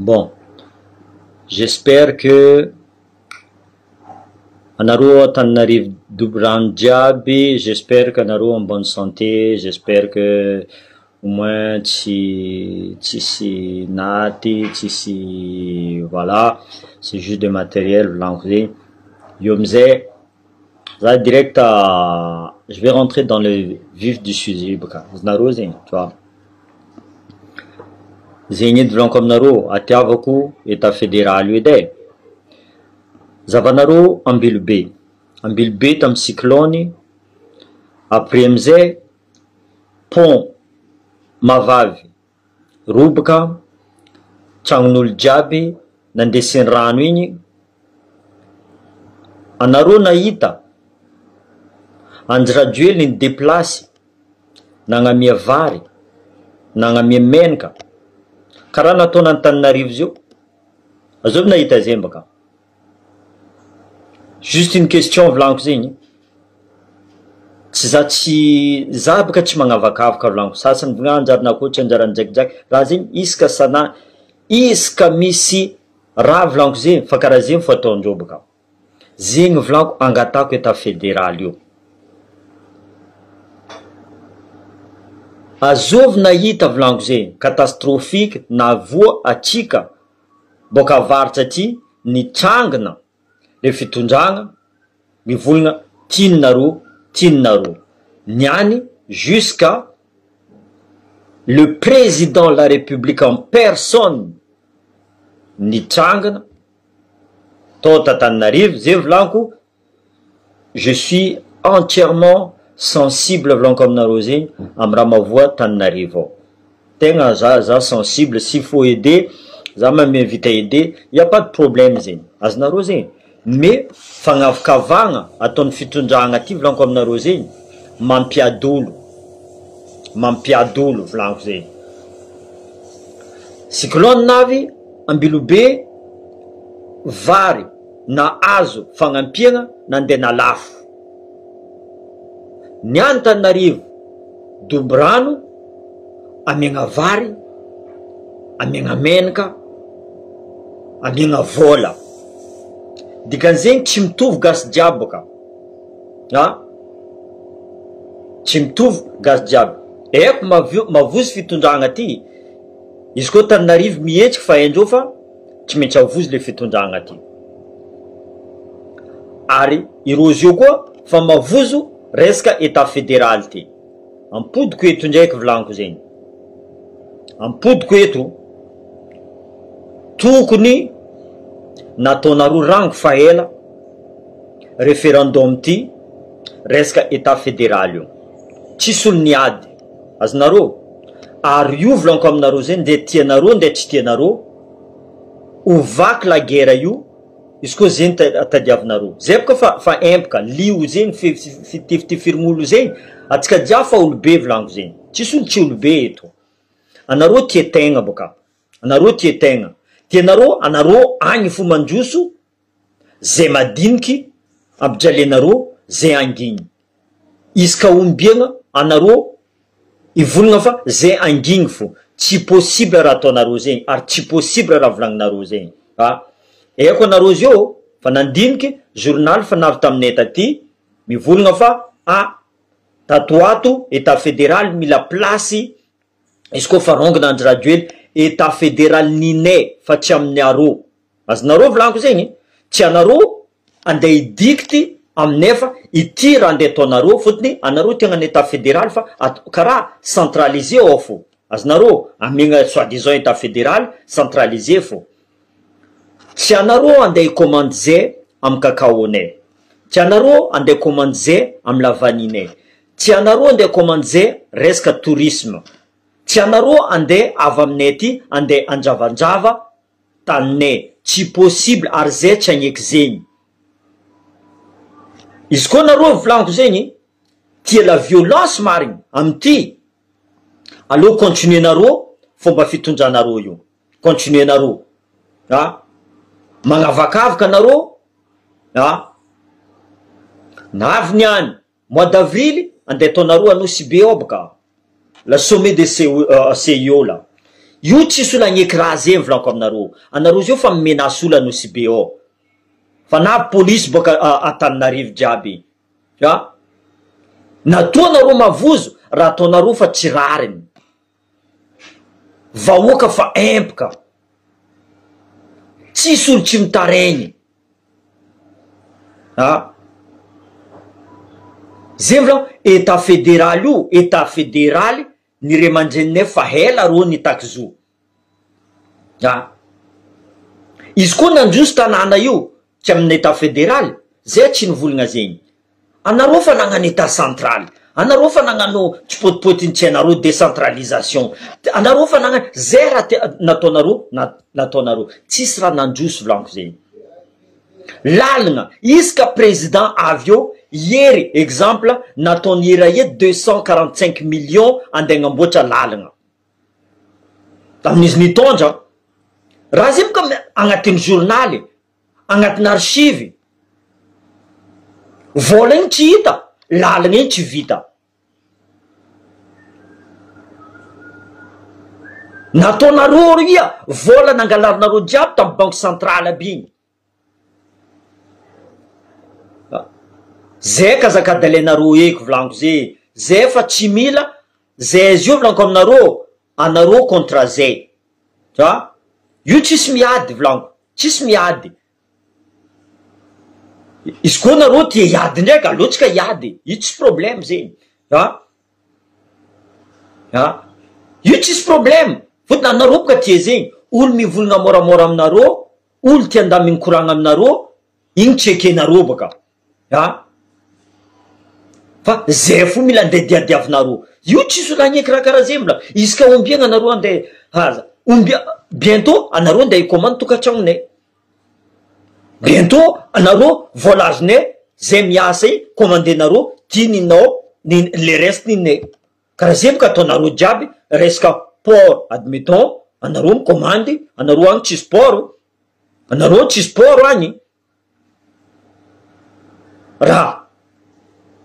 Bon, j'espère que anareo Antananarivo dobo-rano jiaby, j'espère que anareo en bonne santé, j'espère que au moins tsy tsisy naty, tsisy voilà, c'est juste de matériel volaniko zegny, eo amizay za direct je vais rentrer dans le vif du sujet bôka, azonareo zegny tu vois. Zegny edy volaniko aminareo, atiavako etat fédéral io edy e, zavanareo Ambilobe, Ambilobe tamy cyclone, après amizay pont Mahavavy robaka, tragnon'olo jiaby nandesin'ny rano igny, anareo nahita Andry Rajoelina nideplasy nagnamia vary, nagnamia menaka, karaha nataon'Antananarivo zio, azovy nahita zegny baka? Juste une question volaniko zegny, tsy za tsy za baka tsy magnavakavaka volaniko, sasany volagny anjaranakôho tsy anjaran'i Jacky Jacky, raha zegny isaka sana isaka misy raha volaniko zegny fa karaha zegny fo ataondreo baka, zegny volaniko angatahako etat fédéral io. Azovy nahita volaniko zegny catastrophique nahavoa atsika boaka avaratra aty nitrangina le fitondragna mivolagna tianareo tianareo niany jusqu'à le président de la république en personne nitrangina tao Antananarivo zay volaniko je suis entièrement sensible volaniko aminareo zegny amy raha mahavoa Antananarivo ao, tegna za za sensible s'il faut aider za ma miinvite à aider y a pas de problème zegny azonareo zegny mais fagnavakavagna ataon'ny fitondragna ty volaniko aminareo zegny mampiady olo mampiady olo volaniko zegny. Cyclone avy Ambilobe vary na azo fagnampiana nandeha nalafo, ny Antananarivo dobo-rano amiagna vary, amiagna menaka, amiagna vôla, dikan'izegny tsy mitovy gasy jiaby bôka a, tsy mitovy gasy jiaby, haiko mavio- mavozo fitondragna ty, izy koa Antananarivo mihetsiky fa haindreo fa tsy maintsy avozo le fitondragna ty, ary ireo zio koa fa mavozo resaka etat fédéral ty, ampodiko eto ndraiky volaniko zegny, ampodiko eto tokony nataonareo rango fa ela référendum ty resaka etat fédéral io, tsisy olo niady azonareo, ary io volaniko aminareo zegny nde tianareo nde tsy tianareo ho vaky la guerre io izy koa zegny tadiavinareo, zay boka fa fa empaka lio zegny fitifitifirign'olo zegny atsika jiaby fa olobe volaniko zegny, tsisy olo tsy olobe eto, anareo tia tegna boka, anareo tia tegna, tianareo anareo agny fo mandroso zay madiniky ampijalenareo zay angigny, isaka ombiagna anareo hivolagna fa zay angigny fo, tsy possible raha ataonareo zegny ary tsy possible raha volagninareo zegny a, haiko anareo zio fa nandiniky journal fa navy taminay taty mivolagna fa ah tato ho ato etat fédéral mila place izy koa fa rongona Andry Rajoely etat fédéral ninay fa tsy aminareo, azonareo volaniko zegny, tsy anareo andeha hidikity aminay fa ity raha andeha ataonareo fotony anareo tegna ny etat fédéral fa at- karaha centralisé ao fô, azonareo amegna soit disant etat fédéral centralisé fô, tsy anareo andeha hicommande zay amy cacao-nay, tsy anareo andeha commande zay amy la vanille-nay, tsy anareo andeha commande zay resaka tourisme, tsy anareo andeha avy aminay aty andeha handravandrava taninay, tsy possible ary zay tsy agneky zegny, izy koa nareo volaniko zegny tia la violence marigny amity aleo continuer-nareo fomba fitondranareo io, continuer-nareo a, magnavakavaka anareo a, navy niany mois d'avril andeha ataonareo Anosibe ao baka la sommet de CIO la. Io tsisy olo agneky raha zegny volaniko aminareo. Anareo zao fa mi-menace olo Anosibe ao. Fa na polisy boaka Antananarivo jiaby. A! Natoa anareo mavozo raha ataonareo fa tsy rariny. Vahoaka fa empaka. Tsisy olo tsy mitaregny. A! Zegny volaniko, Etat federaly io, Etat federaly Ny ray aman-dreninay fa ela rô nitaky zo. A! Izy koa nandroso tanàna io tsy amin'ny Etat federaly, zay tsy nivolagna zegny. Anareo fa nagnano Etat central, anareo fa nagnano tsipôtipôtiny tsy hainareo décentralisation, anareo fa nagnano, zay raha te- nataonareo na- nataonareo. Tsisy raha nandroso volaniko zegny. Lalina, isaka président avy eo, Hery exemple nataon'i Hery aie 245 millions andeha agnamboatra lalina tamin'izy nitondra, raha zay boka agnatin'ny journaly, agnatin'ny archive, vola igny tsy hita, lalina igny tsy vita. Nataonareo ry ia vola nangalarinareo jiaby tamin'ny banque centrale aby igny. Zay kazakadalenareo eky volaniko zay, zay fa tsy mila zay izy io volaniko aminareo, anareo contre zay, a io tsisy miady volaniko, tsisy miady. Izy koa nareo tia hiady ndraiky aleo tsika hiady, io tsisy problème zegny a a io tsisy problème fotony anareo boka tia zegny, olo mivolagna môramôra aminareo, olo tia andamigny koragna aminareo, igny tsy ekenareo baka a fa zay fo mila andeha diadiavinareo, io tsisy olo agneky raha karaha zegny mbola, isaka ombiagna anareo andeha haza, ombia bientôt anareo andeha hikômandy tokantragnonay. Bientôt anareo vola azonay zay miasa iny commandenareo ty ninao ny le reste ninay karaha zay boka ataonareo jiaby resaka port admettons anareo micommande anareo agny tsisy port anareo tsisy port agny raha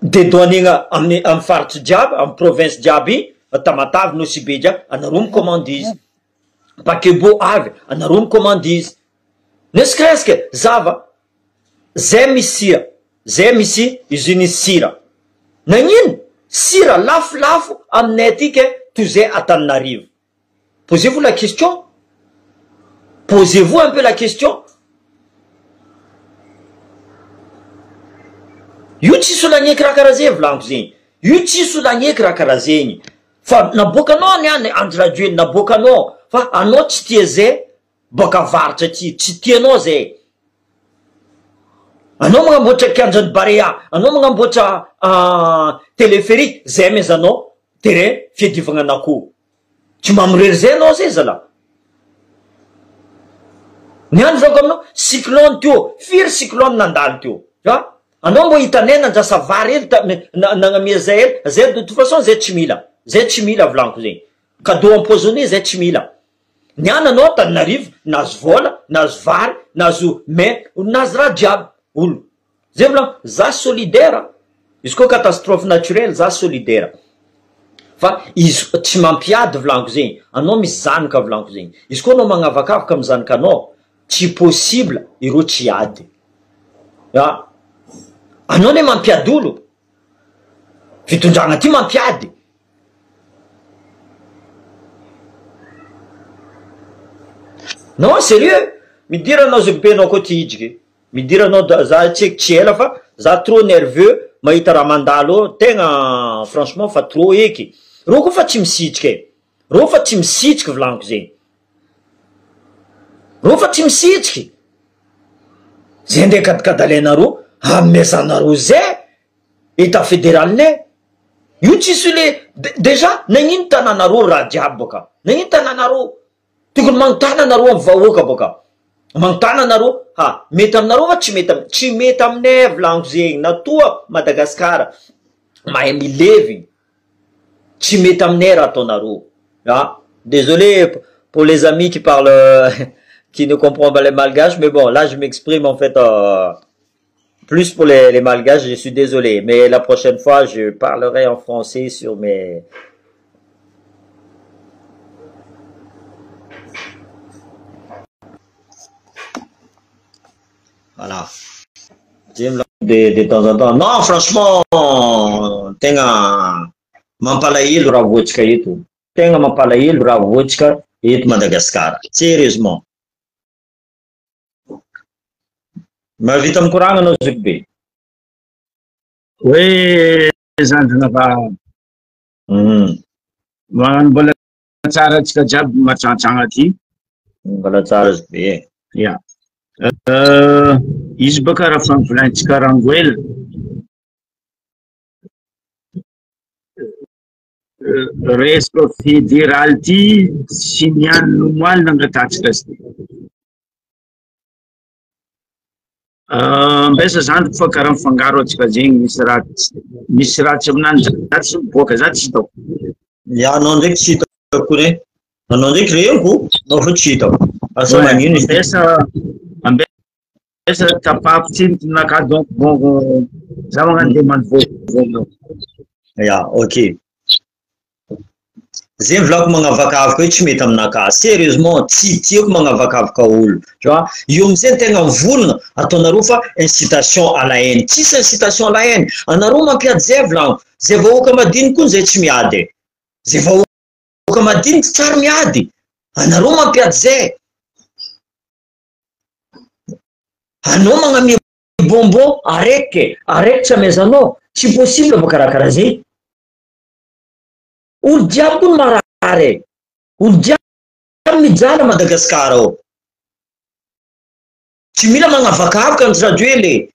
dedouanegna amin'ny amy faritry jiaby amy province jiaby iny Tamatave Nosy Be jiaby anareo micommande izy. Paquebot avy anareo mi-commande izy ne serait-ce que zava zay misy sira zay misy usine sira nagnino sira lafolafo aminay aty ke toy zay Antananarivo posez vous la question posez vous un peu la question io tsisy olo agneky raha karaha zegny volaniko zegny io tsisy olo agneky raha karaha zegny Fa naboakanao ny any Andry Rajoelina naboakanao fa anao tsy tia zay boaka avaratra aty tsy tianao zay anao magnamboatra kianjan'ny Barea anao magnamboatra téléphérique zay amezanao terrain fiadivagna an'akoho tsy mba mirery zay anao zay zalah ny andro zao ko aminao cyclone teo firy cyclone nandalo teo a Anao mbô hitanay nandrasa vary hely ta nagnamia zay hely zay de toute façon zay tsy mila zay tsy mila volaniko zegny cadeau empoisonné zay tsy mila ny an anao Antananarivo nahazo vôla nahazo vary nahazo mais nahazo raha jiaby olo zay volaniko za solidaire izy koa catastrophe naturelle za solidaire fa izy tsy mampiady volaniko zegny anao misy zanaka volaniko zegny izy koa anao magnavakavaka amy zanakanao Tsy possible ireo tsy hiady a! Anao anie mampiady olo, fitondrana ty mampiady. Non sérieux, midira anao zokibe anao koa ty hidriky, midira anao da za tsy eky tsy ela fa za trop nerveux mahita raha mandalo eo tegna franchement fa trop eky, reo koa fa tsy misitrika e, reo fa tsy misitriky volaniko zegny. Reo fa tsy misitriky zay ndray kadikadalainareo amezanareo zay etat federal nay io tsisy le dejà nagnino tananareo raha jiaby bôka nagnino tananareo tokony magnontany anareo amy vahoaka bôka magnontany anareo ha mety aminareo va tsy mety am tsy mety aminay volaniko zegny na toa Madagascar mahay milevigny Tsy mety aminay raha ataonareo ah. Désolé pour les amis qui parlent qui ne comprend pas les malgaches mais bon là je m'exprime en fait plus pour les les malgaches je suis désolé mais la prochaine fois je parlerai en français sur mes. Voilà. De temps en temps. Non, franchement, tegna mampalahelo raha voantsika eto. Tegna mampalahelo raha voantsika eto Madagascar. Sérieusement. Mahavita mikoragna anao zoky be. Hoe zandrina fa magnano mbola tsara antsika jiaby matsantsagna aty. Mbola tsara zoky be. Ya. Izy baka raha fa nivolanintsika Rangoela. Resaka federaly ty tsy niany omaly nangatahantsika azy ty. Ambesa zandriko fa karaha mifangaro antsika zegny misy raha misy raha tsy aminany za tsy miboaka za tsy hitako. Ya anao ndraiky tsy hitako re. Anao ndraiky reniko anao fa tsy hitako. Asa magnino izy. Ambesa ambesa tapahako tsiniky ninakahy donc bon za magnano demande vaovao aminao. Ya ok. Zay volako magnavakavaka io tsy mety aminakahy. Sérieusement tsy tiako magnavakavaka olo. Tu vois? Io amizay ny tegna mivolagna ataonareo fa incitation à la haine. Tsisy incitation à la haine. Anareo mampiady zay volagno. Zay vahoaka madiniky koa zay tsy miady e. Zay vahoaka madiniky tsary miady. Anareo mampiady zay. Anao magnamia bonbon araiky araiky tsy amezanao. Tsy possible fa karakara zay. Olo jiaby koa ny marary e. Olo jiaby mijaly à Madagascar ao. Tsy mila magnavakavaka Andry Rajoely e.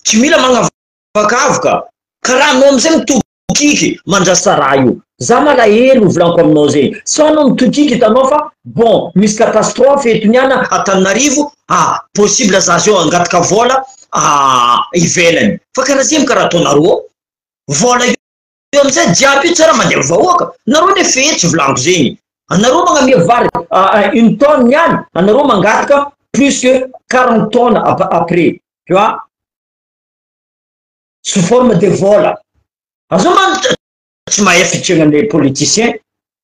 Tsy mila magnavakavaka. Karaha anao amizay mitokiky mandrasa raha io. Za malahelo volaniko aminao zay. Sao anao mitokiky hitanao fa bon misy catastrophe eto niana Antananarivo, ah possible za zao hangataka vola ivelany. Fa karaha zay karaha ataonareo. Vola io amizay jiaby io tsara mandeha vahoaka. Nareo ne fetsy volaniko zegny. Anareo magnamia vary une tonne niany, anareo mangataka plus que 40 tonnes après. Tu vois? Sous forme de vola. Azao ma tsy mahay fitregnan'ny politicien.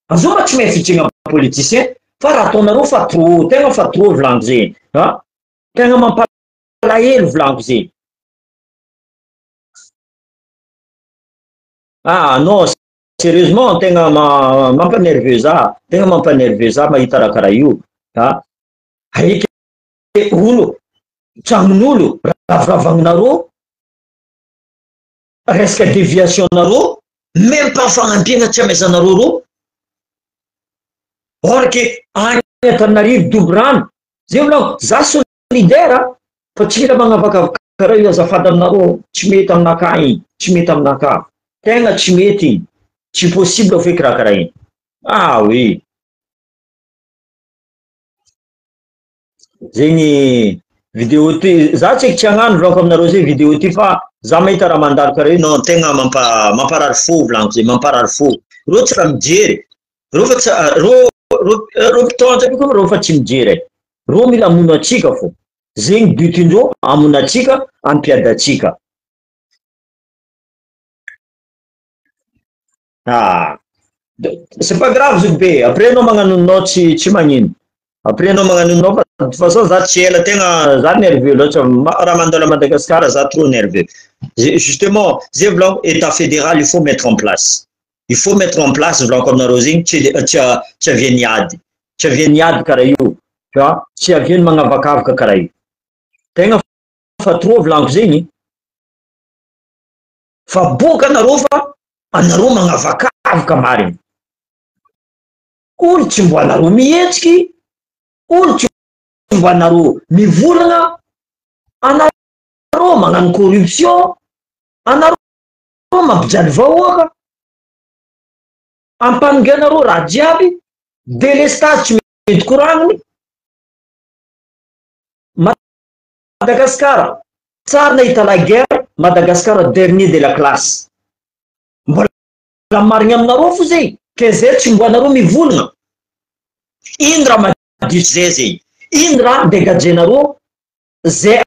Azao ma tsy mahay fitregnan'ny politicien. Fa raha ataonareo fa trop, tegna fa trop volaniko zegny. Ha? Tegna mampalahelo volaniko zegny. Ah non, sérieusement, tegna mampa-nerveux za. Tegna mampa-nerveux za mahita raha karaha io. Ha? Aiky olo, tragnon'olo, ravoravagnonareo, resaka déviation nareo, même pas fagnampiana tsy amezanareo reo. Or que any Antananarivo dobo rano, zay volaniko, za solidaire fa tsy mila magnavakavaka karaha io azafady aminareo, tsy mety aminakahy igny, tsy mety aminakahy. Tegna tsy mety igny, tsy possible feky raha karaha igny. Ah oui. Zegny vidéo ty, za tsy eky tsy hagnano volaniko aminareo zay vidéo ty fa za mahita raha mandalo karaha io, non tegna mamparary fo volaniko zay, mamparary fo. Reo tsy raha mijery, reo fa tsy, reo, reo, reo mpitondra io koa reo fa tsy mijery e. Reo mila hamono antsika fo. Zegny but-indreo hamono antsika, hampiady antsika. Ah, c'est pas grave zoky be, après anao magnano ninao tsy magnino. Après anao magnano ninao fa de toute façon za tsy ela tegna za nerveux loatra, raha mandalo à Madagascar za trop nerveux. Justement, zay volaniko état fédéral il faut mettre en place. Il faut mettre en place volaniko aminareo zegny tsy tsy avian'ny ady. Tsy avian'ny ady karaha io. Tu vois? Tsy avian'ny magnavakavaka karaha io. Tegna fa trop volaniko zegny. Fa boka anareo fa anareo magnavakavaka mariny. Olo tsy mbo anareo mihetsiky, olo tsy mbo anareo mivolagna, anareo magnano corruption, anareo mampijaly vahoaka, ampanonganareo raha jiaby, délestage tsy mety koragniny. Madagascar, tsara nahita la guerre, Madagascar dernier de la classe. Mbola marigny aminareo fo zay, ke zay tsy mbo anareo mivolagna. Ino raha madiso zay zay? Ino raha dégagenareo zay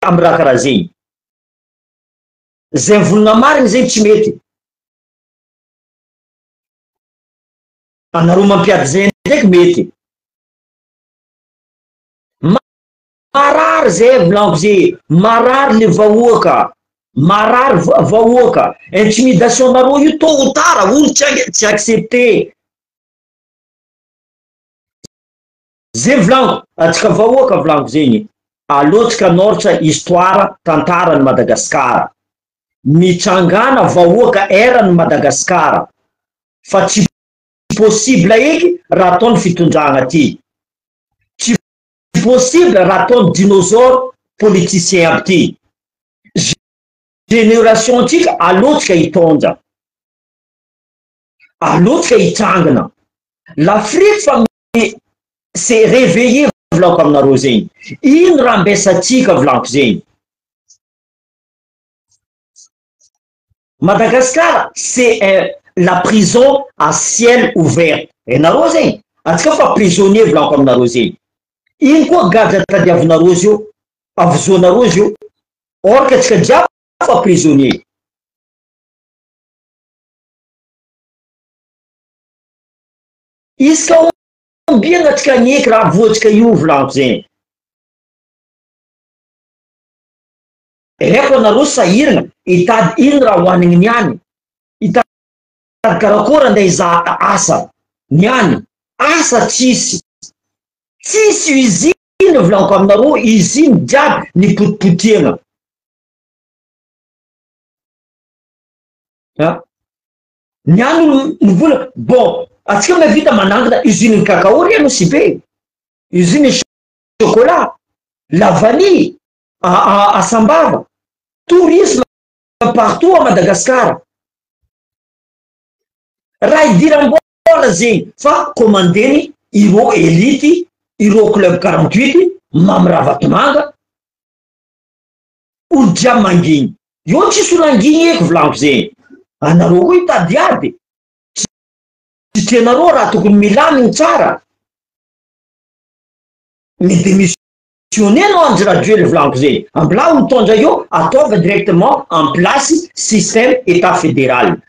amy raha karaha zay? Zay mivolagna marigny zay tsy mety. Anareo mampiady zay ndraiky mety. Marary. Marary zay volaniko zay, marary le vahoaka, marary vahoaka, intimidation nareo io tôt ou tard olo tsy tsy accepter. Zay volaniko, atsika vahoaka volaniko zegny, aleotsika hanoratra histoire tantaran'i Madagasikara. Mitsangana vahoaka eran'i Madagasikara fa tsy possible eky raha ataon'ny fitondragna ty. Tsy possible raha ataon'ny dinosaure politicien aby ty. Génération tsika aleotsika hitondra. Aleotsika hitsangana. L'Afrique fa s'est réveillée volaniko aminareo zegny. Ino raha ambesantsika volaniko zegny. Madagascar c'est la prison à ciel ouvert. Hainareo zegny? Antsika fa prisonnier volaniko aminareo zegny. Ino koa gadra tadiavinareo zio? Avozoanareo zio? Or que antsika jiaby fa prisonnier. Isaka ombiagna antsika agneky raha avoantsika io volaniko zegny. Reko anareo sahiragna hitady ino raha hoanigny niany, hitady karakôry andeha hizaha asa niany, asa tsisy, tsisy usine volaniko aminareo usine jiaby nipotipotehagna. A niany olo mivola bon atsika mahavita manangana usine cacao ry Nosy Be, usine chocolat, la vanille, à Sambava, tourisme partout à Madagascar. Raha idiram-bola zegny fa commandeny ireo elite, ireo club 48, Mamy Ravatomanga, olo jiaby mangigny. Eo tsisy olo angigny eky volaniko zegny. Anareo koa hitady ady. Tsy tianareo raha tokony milamigny tsara. Mi-démissionner anao Andry Rajoely volaniko zegny. Ambilà olo tondra eo ataova directement en place système état fédéral.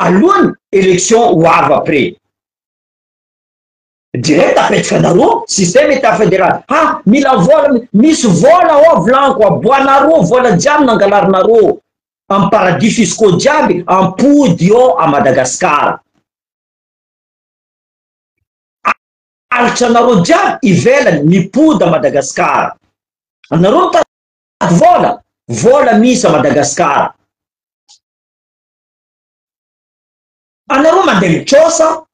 Alohany élection ho avy après. Direct apetraka anareo système état fédéral. Ha mila vola, misy vola ao volaniko, aboanareo vola jiaby nangalarinareo am paradis fiscaux jiaby ampody ao à Madagascar. Alitra anareo jiaby ivelany mipody à Madagascar. Anareo mitady vola, vola misy à Madagascar. Anareo mandeha mitrosa,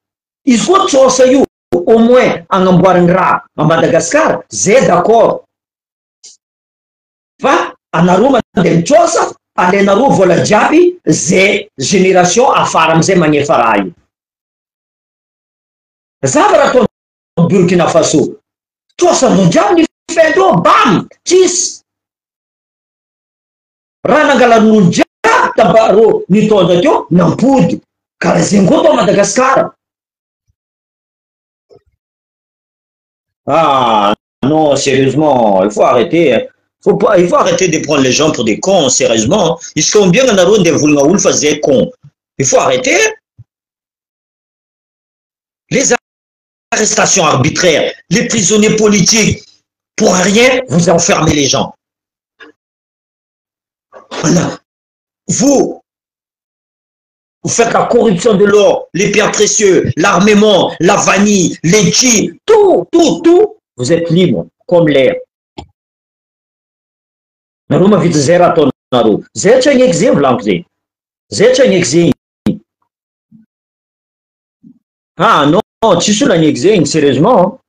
izy koa trosa io au moins agnamboarany raha à Madagascar, zay d'accord. Fa anareo mandeha mitrosa, alainareo vola jiaby zay génération afara amizay magnefa raha io. Zava raha atao Burkina Faso, trosan'olo jiaby ny fendreo, bam, tsisy. Raha nangalan'olo jiaby tabarô nitondra teo nampody, karaha zegny koa atao Madagascar. Ah non, sérieusement, il faut arrêter. Faut pas, il faut arrêter de prendre les gens pour des cons, sérieusement. Izy combien anareo ndeha volagna olo fa zay con. Il faut arrêter. Les arrestations arbitraires, les prisonniers politiques, pour rien, vous enfermez les gens. Voilà. Vous, vous faites la corruption de l'or, les pierres précieuses, l'armement, la vanille, les jeans, tout, tout, tout. Vous êtes libre, comme l'air. Nareo mahavita zay raha ataonareo. Zay tsy agneky zay volaniko zay. Zay tsy agneky zegny. Ah non, tsisy olo agneky zegny, sérieusement.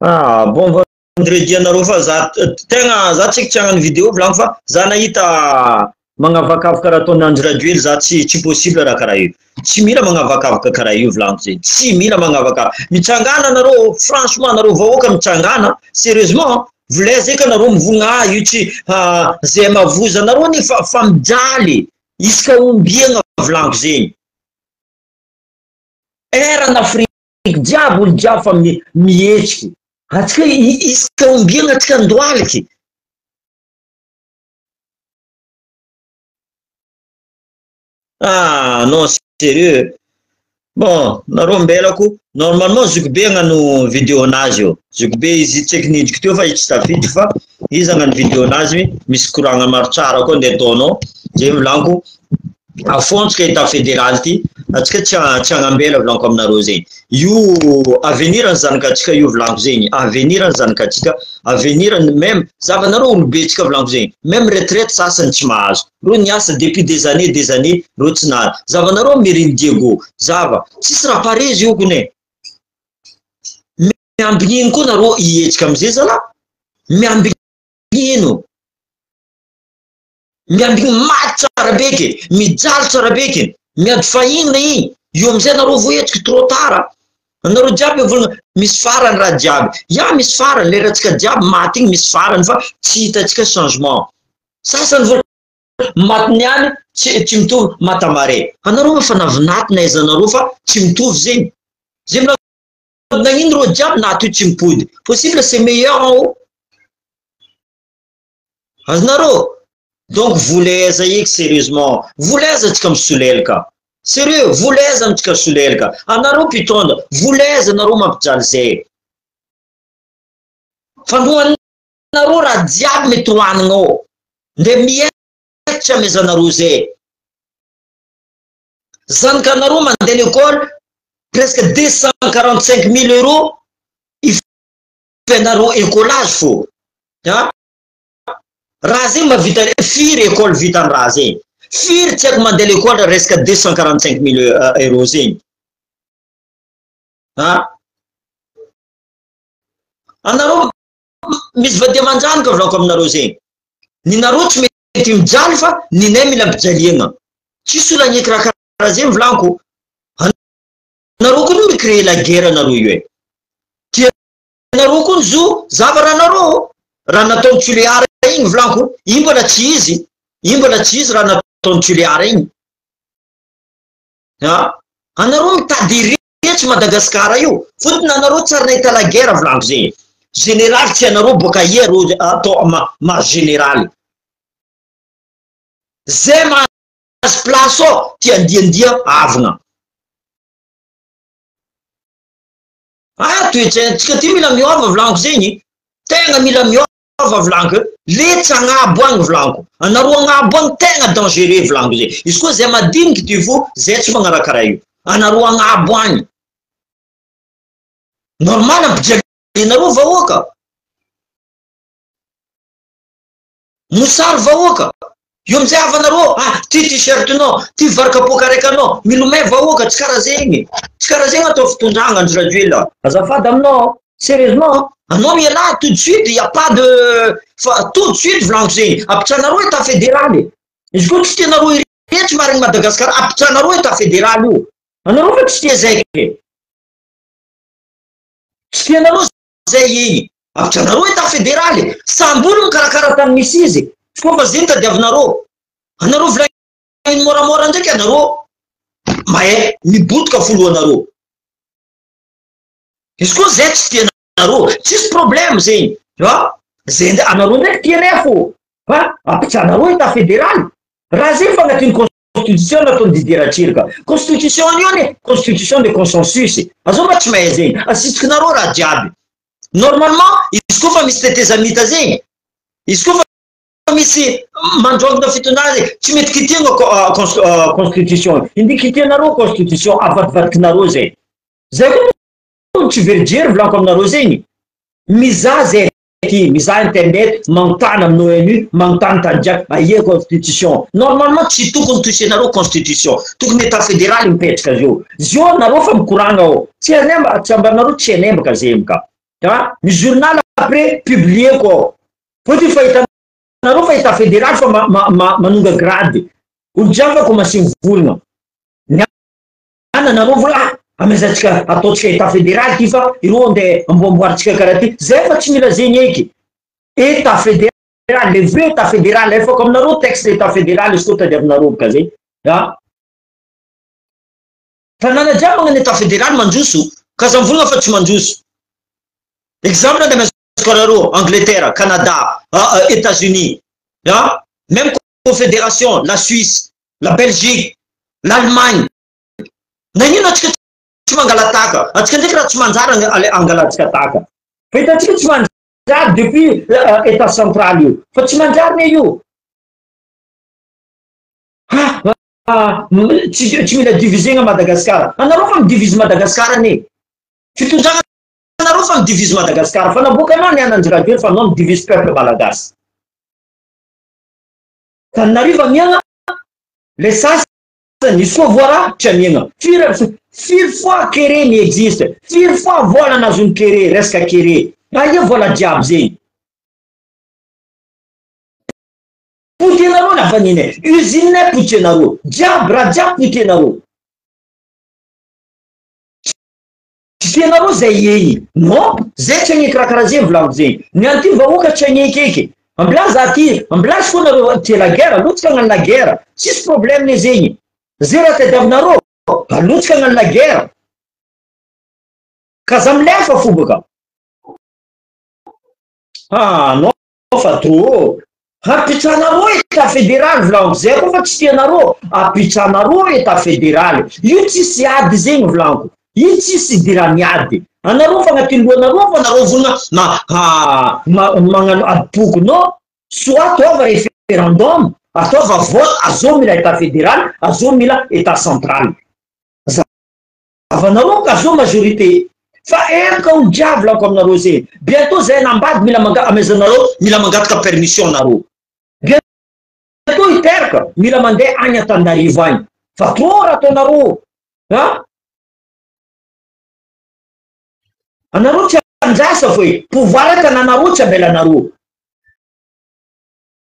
Ah bon vendredi anareo fa za tegna za tsy tsy hagnano vidéo volaniko fa za nahita magnavakavaka raha ataon'i Andry Rajoely za tsy tsy possible raha karaha io. Tsy mila magnavakavaka karaha io volaniko zay. Tsy mila magnavakavaka. Mitsangana anareo, franchement anareo vahoaka mitsangana, sérieusement, volaiza eky anareo mivogna ah io tsy zay mavoza anareo anie fa fa mijaly. Isaka ombiagna volaniko zegny. Eran'Afrique jiaby olo jiaby fa mihetsiky. Atsika isaka ombiagna atsika andohaliky. Ah non sérieux. Bon, nareo mbelako, normalement zoky be hagnano vidéo anazy io. Zoky be izy tsy eky nidriky teo fa izy tsy tafiditry fa Izy hagnano video anazy, misy koragna maro tsara koa ndeha ataonao. Zay volaniko, afontsika état fédéral ty, atsika tsy hagnambela volaniko aminareo zegny. Io avenir ny zanakatsika io volaniko zegny, avenir ny zanakatsika, avenir ny même zavanareo olobentsika volaniko zegny, même retraite sasany tsy mahazo. Reo niasa depuis des années des années, reo tsy nahazo. Zavanareo Miriny Diego, zava, tsisy raha pare izy io kone. Miambigny ino koa nareo hihetsika amizay zala? Miambigny ino? Miambigny maty tsara beky, mijaly tsara beky, miady fahinina igny, io amizay nareo vo hetsiky trop tard. Anareo jiaby mivolagna misy farany raha jiaby. Ya misy farany, leratsika jiaby maty igny misy farany fa tsy hitantsika changement. Sasany vola maty niany tsy mitovy maty amare. Anareo efa navinaty na aiza anareo fa tsy mitovy zegny. Zay mila nagnino reo jiaby naty io tsy mipody. Possible c'est meilleur en haut. Azonareo? Donc volaiza eky sérieusement. Volaiza antsika misolelaka. Sérieux, volaiza antsika solelaka. Anareo mpitondra, volaiza anareo mampijaly zay. Fandroanareo raha jiaby mety hohanina ao. Nde mietitra amezanareo zay. Zanakanareo mandeha l'école presque 245 000 euros ifenareo écolage fo. Ha? Raha zegny mahavita firy école vitany raha zegny. Firy tsy haiko mandeha l'école resaka 245 000 euros zegny. Ha? Anareo misy vady aman-janaka volaniko aminareo zegny. Ninareo tsy mety mijaly fa ninay mila ampijaliana. Tsisy olo agneky raha karaha zegny volaniko. Anareo koa no micréer la guerre anareo io e. Tianareo koa ny zo zavatra anareo. Raha nataony Tuléar igny volaniko, iny mbola tsy izy. Iny mbola tsy izy raha nataony Tuléar igny. Ha? Anareo mitady retsy Madagasikara io. Fotony anareo tsary nahita la guerre volaniko zegny. Général tsy anareo boka ia reo atao ma général. Zay mahazo place ao ty andiandia avagna. Ah, toetsaintsika ty mila miova volaniko zegny. Tegna mila miova volaniko. Le tsy agnabo agny volaniko. Anareo agnabo agny tegna dangereux volaniko zegny. Izy koa zay madiniky ty fo, zay tsy magnaraka karaha io. Anareo agnabo agny. Normal ampijalianareo vahoaka. Mosary vahoaka. Io amizay havanareo, ah, ty t-shirtinao, ty varikapoaka raiky anao, milomay vahoaka, tsy karaha zegny. Tsy karaha zegny atao fitondragna Andry Rajoelina. Azafady aminao, sérieusement, anao miala tout de suite, y a pas de fa tout de suite volaniko zegny. Ampitranareo état fédéral. Izy koa tsy tianareo iretsy marigny Madagasikara, ampitranareo état fédéral io. Anareo fa tsy tia zay ke. Tsy tianareo zay igny. Ampitranareo état fédéral. Samby olo mikarakara tany misy izy. Tsy koa fa zegny tadiavinareo. Anareo volagniny moramora ndraiky anareo mahay mibotoka foloanareo. Izy koa zay tsy tianareo, tsisy problème zegny. Tu vois? Zay anareo ndraiky tianay fo. Fa ampitranareo état fédéral. Raha zegny fa agnatin'ny constitution nataony Didier Ratsiraka. Constitution io ne constitution de consensus. Azao mba tsy mahay zegny. Asitsikinareo raha jiaby. Normalement, izy koa fa misy tetezamita zegny. Izy koa fa misy mandrongona fitondrana zegny, tsy mety kitiana constitution. Indi kitianareo constitution, avadivadikinareo zay. Zay koa tsy verijery volaniko aminareo zegny. Mizaha zay ty, mizaha internet, magnontany amin'ny ONU, magnontany tany jiaby, aia constitution. Normalement tsy tokony touchenareo constitution. Tokony état fédéral mipetraka zio. Zio nareo fa mikoragna ao. Tsy hainay, tsy ambaranareo tsy hainay baka zegny ka. Ha? Ny journal après publié ko. Fotony fahitanareo fa état fédéral fa manonga grade. Olo jiaby fa commencé mivolagna. Ny anareo vola ah, amezantsika ataontsika état fédéral ty fa ireo andeha amboamboarintsika karaha ty. Zay fa tsy mila zegny eky. État fédéral, le vrai état fédéral, efako aminareo texte état fédéral izy koa tadiavinareo baka zay. Ha? Tanàna jiaby magnano état fédéral mandroso, ka za mivolagna fa tsy mandroso. Exemple andeha amezako Angleterre, Canada, États-Unis, ha? Même confédération, la Suisse, la Belgique, l'Allemagne. Nagnino atsika tsy mangala taka? Atsika ndraiky raha tsy manjary angalantsika taka. Fa hitantsika tsy manjary. Manjary depuis Etat central io fa tsy manjary ne io. Ha tsy tsy mila divisena Madagascar. Anareo fa midivise Madagascar anie. Fitondrana anareo fa midivise Madagascar. Fa naboakanao ny ananjy Rajoely fa anao midivise peuple malagasy. Tananarivo amiagna le sasany izy koa voara tsy amiagna. Firy firy fois kere mi existe. Firy fois vola nazon'ny kere resaka kere. Aia vola jiaby zegny. Potianareo lavaniny e, usine potianareo, jiaby raha jiaby potianareo. Tsy tianareo zay eny, non, zay tsy agneky raha karaha zegny volaniko zegny. Ny an'ity vahoaka tsy agneky eky. Ambilà za ty, ambilà izy koa nareo tia la guerre, aleo tsika hagnano la guerre, tsisy problème zegny. Ze raha tadiavinareo, aleo tsika hagnano la guerre. Ka za milefa fo bôka. Ah non fa trop. Ampitranareo etat federaly volaniko zay koa fa tsy tianareo ampitranareo etat federaly io tsisy ady zegny volaniko io tsisy idirany ady anareo fa agnatin'ny lohanareo fa nareo vonona ma ma magnano adim-poko non soit ataova referendum ataova vote azao mila etat federaly azao mila etat central Avanareo ka zao majorité fa heloka olo jiaby lako aminareo zegny bientôt zay anambady mila manga amezanareo mila mangataka permission nareo bientôt hiteraka mila mandeha agny Antananarivo agny fa trop raha ataonareo a anareo tsy andrasa fo e pouvoir tananareo tsy ambelanareo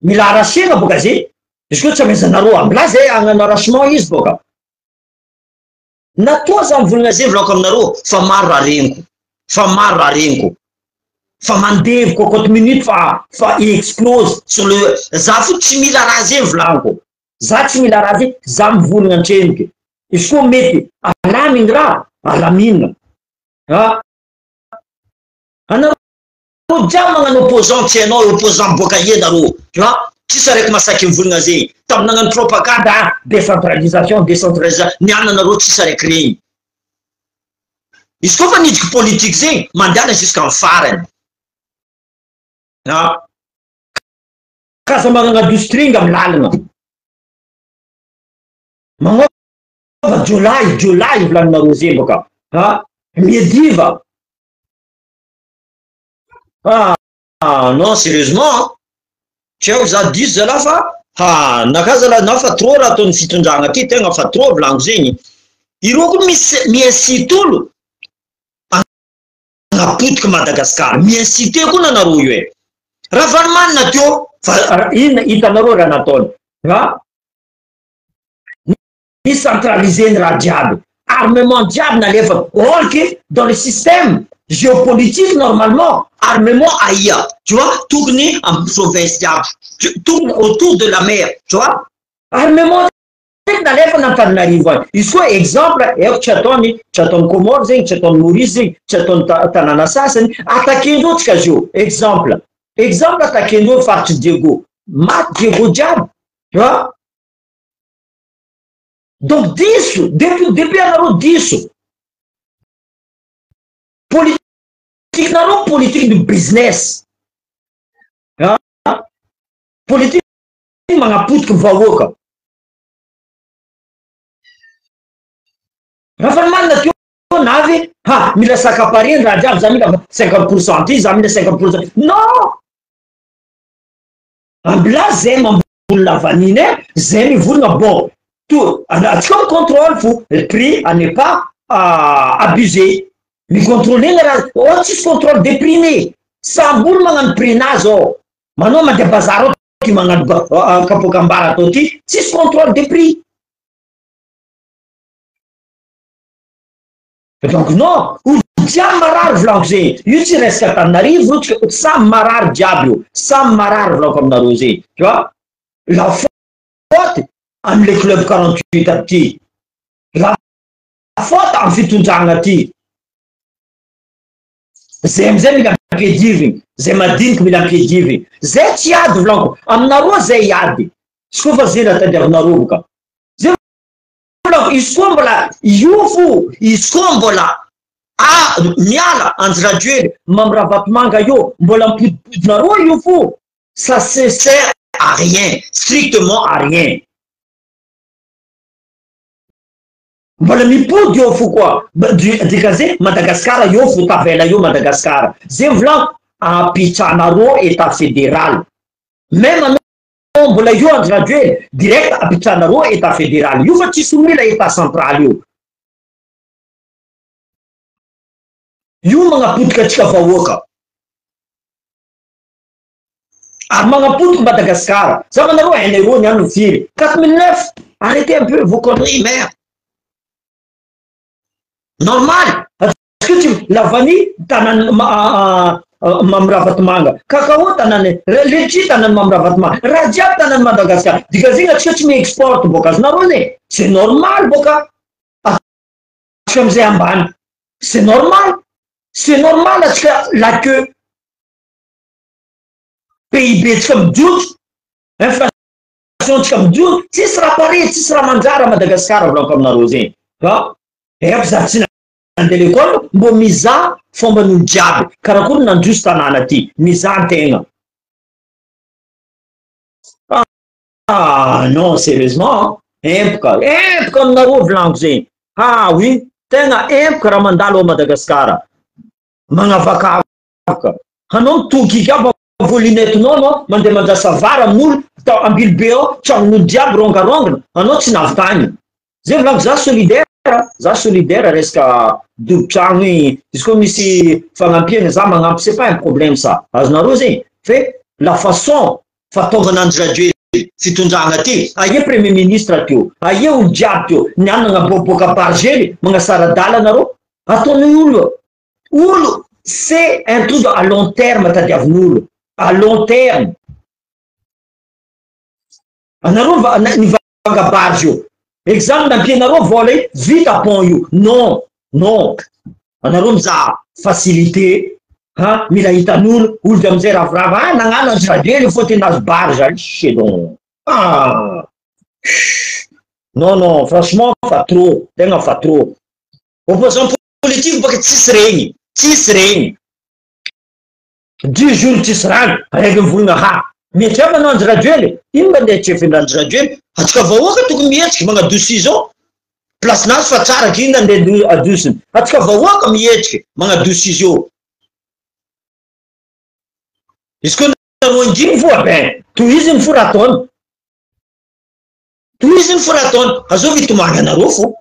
mila arrachena boka ze izy koa tsy amezanareo ambilà zay hagnano arrachement izy boka Natoa za mivolagna zay volako aminareo fa maro raha regniko fa maro raha regniko fa mandevy cocotte minute fa fa i explose sur le za fo tsy mila raha zay volagniko za tsy mila raha zay za mivolagna antrenoky izy koa mety alamigny raha alamina a anareo jiaby magnano opposant tsy hainao opposant miboaka aia nareo a tsisy araiky masaky mivolagna zegny tamin'ny nagnano propagande a décentralisation décentralisation nianina nareo tsisy araiky regny izy koa fa nidriky politique zegny mandehana jusqu'en farany a kasa magnano industrie amy lalagna magnova jiolahy jiolahy volaninareo zegny baka a miadiva. Ah non sérieusement tsy haiko za diso zalahy fa ha naka zalahy na fa trop raha ataon'ny fitondragna ty tegna fa trop volaniko zegny ireo koa misy mi-incite olo hagnapotiky Madagascar mi-incite koa nanareo io e Ravalomanana teo fa inona hitanareo raha nataony ha Ni centraliser ny raha jiaby, armement jiaby nalefa, or que dans le système géopolitique normalement armement aia tu vois, tokony am province jiaby, tokony autour de la mer tu vois, armement ndraiky nalefa n'Antananarivo any, izy koa exemple haiko tsy ataony, tsy ataony Comores zegny, tsy ataony Maurice zegny, tsy ataony tanàna sasany, attaquer-ndreo tsika zio, exemple, exemple attaquer-ndreo faritry Diego, maty Diego jiaby tu vois. Donc diso, depuis depuis anareo diso. Politique nareo politique du business. Ah, politique magnapotiky vahoaka. Ravalomanana teo navy ha mila s'accaparer raha jiaby za mila 50% ty za mila 50%. Non! Ambilà zay mamboly lavaniny e, zay mivolagna bon to antsika mi contrôle fo le prix à ne pas abuser, mi contrôler ny raha oh tsisy contrôle des prix ne, samby olo magnano prix nazy ao, manao mandeha bazary ao ty magnano kapoakam-bary atao ty tsisy contrôle des prix. Donc non, olo jiaby marary volaniko zegny, io tsy resaka Antananarivo io, tsy samy marary jiaby io, samy marary volaniko aminareo zegny, tu vois, la faute amle club 48 aby ty, la faute amy fitondragna ty, zay amizay mila ampiadivigny, zay madiniky mila ampiadivigny, zay tsy hiady volaniko, aminareo zay hiady, izy koa fa zay raha tadiavinareo boka, zay Izy koa mbola io fo, izy koa mbola. Ah miala Andry Rajoely Mamy Ravatomanga io mbola mipodipodinareo io fo ça se sert à rien strictement à rien mbola mipody eo fo koa dikazay Madagascar eo fo tavela eo Madagascar zay volagno ampitranareo etat federal même anao mbola eo Andry Rajoely direct ampitranareo etat federal io fa tsisy mila etat central io. Io magnapotika antsika vahoaka. Ary magnapotika Madagascar. Zavanareo un euro ny any firy? 4009. Arrêtez un peu vos conneries merde. Normal. Atsika tsy la vanille tanany Mamy Ravatomanga. Cacao tanany letchi tanany Mamy Ravatomanga. Raha jiaby tanany Madagascar. Dikazegny atsika tsy mi-exporte boka azonareo zegny. C'est normal boka. Atsika amizay ambany. C'est normal. C'est normal atsika la queue. PIB tsika mijotso. Inflation tsika mijotso. Tsisy raha pare, tsisy raha manjary à Madagascar volaniko aminareo zegny. Fa efa za tsy nandeha l'école mbô mizaha fomban'olo jiaby karakory nandroso tanàna ty mizaha antegna. Ah non sérieusement empoka empoka aminareo volaniko zegny. Ah oui tegna empoka raha mandalo ao Madagascar. Magnavakavaka. Anao mitoky aby vo lunette-nao anao mandeha mandrasa vary amin'olo tao Ambilobe ao tranon'olo jiaby rongarongana anao tsy nahavitany. Zay volaniko za solidaire za solidaire resaka dobo trano igny izy koa misy fanampiana za magnampy c'est pas un problème ça azonareo zegny fe la façon fataovana Andry Rajoelina fitondrana ty aia premier ministre teo aia olo jiaby teo niany nagnaboaboaka bargely magnasara-dala anareo ataony olo olo c'est un truc à long terme tadiavin'olo à long terme anareo nivanga barge io exemple nampianareo vola io vita pont io non non anareo mizaha facilité ha mila hitan'olo olo de amizay ravoravo ah nagnano Andry Rajoelina fô tena azo barge chez ah non non franchement fa trop tegna fa trop opposant politique baka tsisy regny tsisy regny 10 jours tsisy rano araiky mivolagna ha mety avy anao Andry Rajoelina ino mba andeha tsefindra Andry Rajoelina atsika vahoaka tokony mihetsiky magnadosy zao place nazy fa tsara k'ino andeha adosiny atsika vahoaka mihetsiky magnadosy izy io izy koa nareo anginy fo ben tohiziny fo raha ataony tohiziny fo raha ataony azovy hitomany anareo fo.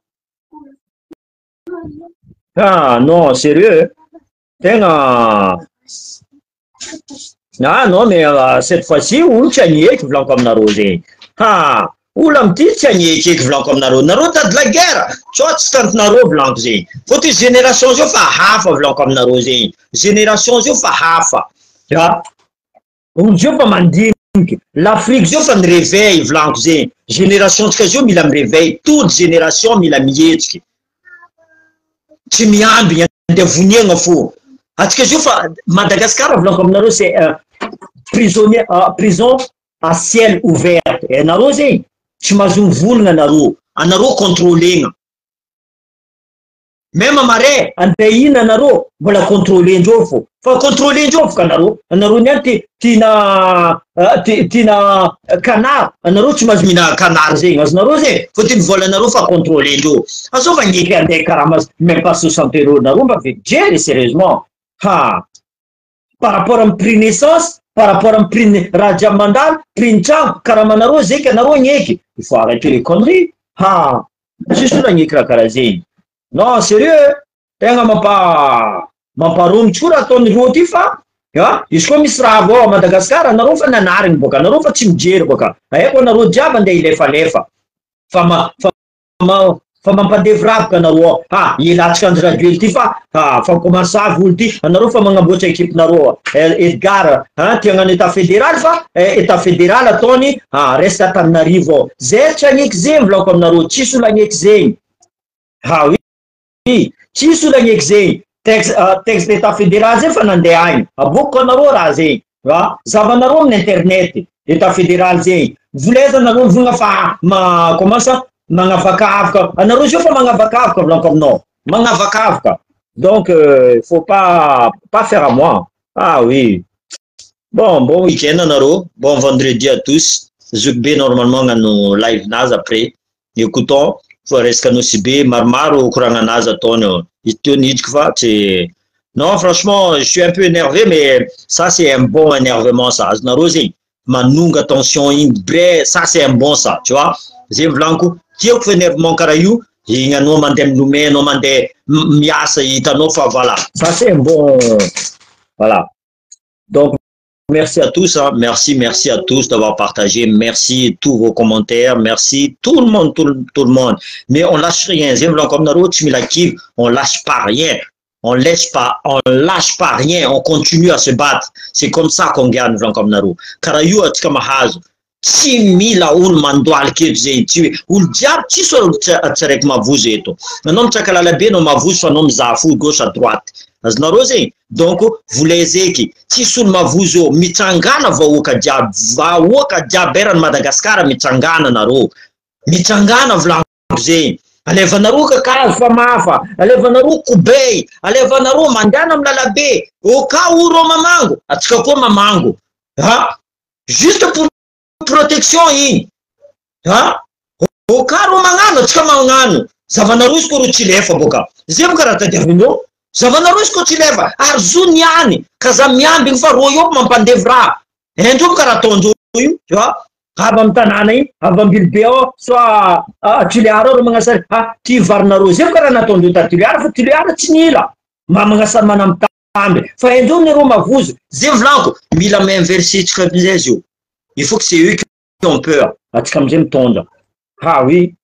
Ah non sérieux tegna ah non mais cette fois-ci olo tsy agneky volaniko aminareo zegny ha olo amity tsy agneky eky volaniko aminareo nareo tady la guerre tsao tsy tantinareo volaniko zegny fôtony génération zio fa hafa volaniko aminareo zegny génération zio fa hafa a olo zio fa mandiniky l'Afrique zio fa miréveille volaniko zegny génération tsika zio mila miréveille toute génération mila mihetsiky tsy miambigny andeha voniagna fo atsika zio fa Madagascar volaniko aminareo c'est prisonnier prison à ciel ouvert anareo zegny tsy mahazo mivolagna anareo anareo contrôlegna même mare andeha ina anareo mbola contrôlendreo fo fa contrôlendreo fo ka anareo anareo niany ty tiana tiana canard anareo tsy mahazo mihina canard zegny azonareo zegny fôtony volanareo fa contrôlendreo azova gneky andeha karaha même pas 60 euros nareo mba jery sérieusement ha par rapport amy prix n'essence par rapport amy prix raha jiaby mandalo prix ny trano karaha manareo zeky anareo gneky il faut arrêter les conneries ha tsisy olo agneky raha karaha zegny non sérieux tegna mampa mamparomotsy koa raha ataony reo ty fa a izy koa misy raha avao a Madagasikara anareo fa nanarigny boka anareo fa tsy mijery boka aiko anareo jiaby andeha ilefalefa fa ma fa ma fa mampandeviravoka anareo ao ha ilatsika Andry Rajoely ty fa ha fa commence avy olo ty anareo fa magnamboatra équipe nareo Edgar ha ty hagnano état fédéral fa état fédéral ataony ha reste Antananarivo ao zay tsy agneky zegny volaniko aminareo tsisy olo agneky zegny ha oui tsisy olo agneky zegny texte texte état fédéral zay fa nandeha agny abokiko anareo raha zegny a zavanareo amin'ny internet état fédéral zegny voleza anareo mivolagna fa ma comment ça magnavakavaka anareo zio fa magnavakavaka volaniko aminao magnavakavaka. Donc faut pas faire à moi. Ah oui, bon, bon week-end anareo, bon vendredi à tous. Zoky be normalement hagnano live nazy après. Écoutons fa resaka Nosy Be, maromaro koragna anazy ataony izy teo nidriky fa tsy. Non, franchement, je suis un peu énervé, mais ça, c'est un bon énervement, ça. Azonareo zegny manonga tension igny bre, ça, c'est un bon, ça, tu vois. Zay volaniko, tiako fa énervement karaha io igny, anao mandeha milomay, anao mandeha miasa, hitanao fa voilà, ça, c'est un bon, voilà. Donc merci à tous, hein. Merci, merci à tous d'avoir partagé. Merci tous vos commentaires. Merci tout le monde, tout, tout le monde. Mais on lâche rien. Zay volaniko aminareo, tsy mila kivy, on lâche pas rien. On laisse pas, on lâche pas rien. On continue à se battre. C'est comme ça qu'on gagne, volaniko aminareo. Karaha io atsika mahazo. Tsy mila olo mandoaliky eto zegny, tsy hoe olo jiaby, tsisy olo tsy araiky mavozo eto. Anao mitsaka lalabe anao mavozo fa anao mizaha fo gauche à droite. Azonareo zegny. Donc volezeky tsisy olo mavozo eo. Mitsangana vahoaka jiaby, vahoaka jiaby erany Madagasikara, mitsangana nareo, mitsangana volaniko zegny. Alevanareo kakazo fa mafa, alevanareo kobey, alevanareo mandehana amy lalabe au cas où reo mamango, atsika koa mamango ha, juste pour protection igny ha, au cas reo magnano, atsika magnano. Zavanareo izy koa reo tsy lefa boka zay mo karaha tadiavinao. Zavanareo izy koa tsy lefa ary zo niany ka za miambigny fa ro io mampandevy raha endreo karaha ataondreo io, tu vois. Avy amy tanàna iny, avy ambilobe ao, soit Tuliara ao ro magnasary ha ty varinareo zay mo karaha nataondreo ta Tuliara, fa Tuliara tsy nila mba magnasary manamitamby fa endreo ny mavozo. Zay volaniko, mila mi-inverser tsika amizay izy io. Il faut que c'est eux qui ont peur, atsika amizay mitondra. Ah oui.